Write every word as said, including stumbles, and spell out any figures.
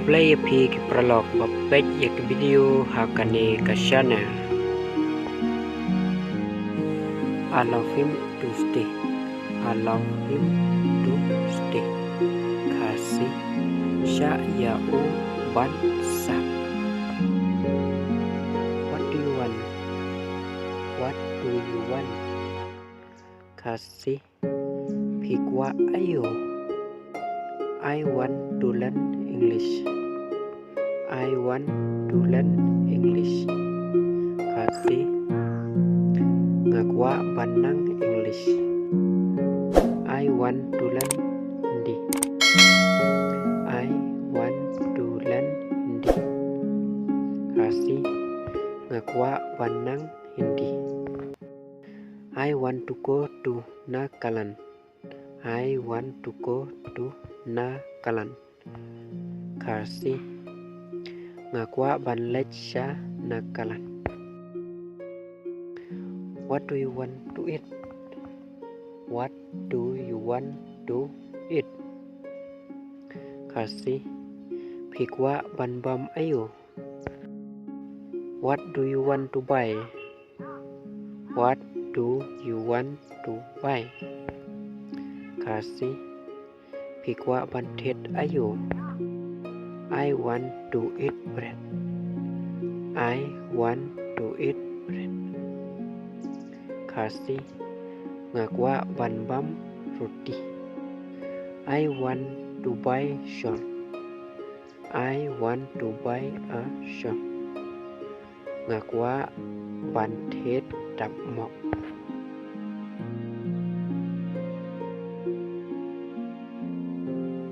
Khublei ïa phi ki paralok ba peit ïa ki video ha kane ka channel. I love him to stay. I love him to stay. Khasi: Shah ïa u ban sah. What do you want? What do you want? Khasi: Phi kwah aïu? I want to learn English. I want to learn English. Khasi: Nga kwah ban nang English. I want to learn Hindi. I want to learn Hindi. Khasi: Nga kwah ban nang Hindi. I want to go to Nagaland. I want to go to Nagaland. Khasi: Nga kwah ban leit sha Nagaland. What do you want to eat? What do you want to eat? Khasi: Phi kwah ban bam aïu? What do you want to buy? What do you want to buy? Khasi: Phi kwah ban thied aïu? I want to eat bread. I want to eat bread. Khasi: Nga kwah ban bam ruti. I want to buy shawl. I want to buy a shawl. Nga kwah ban thied dap mok.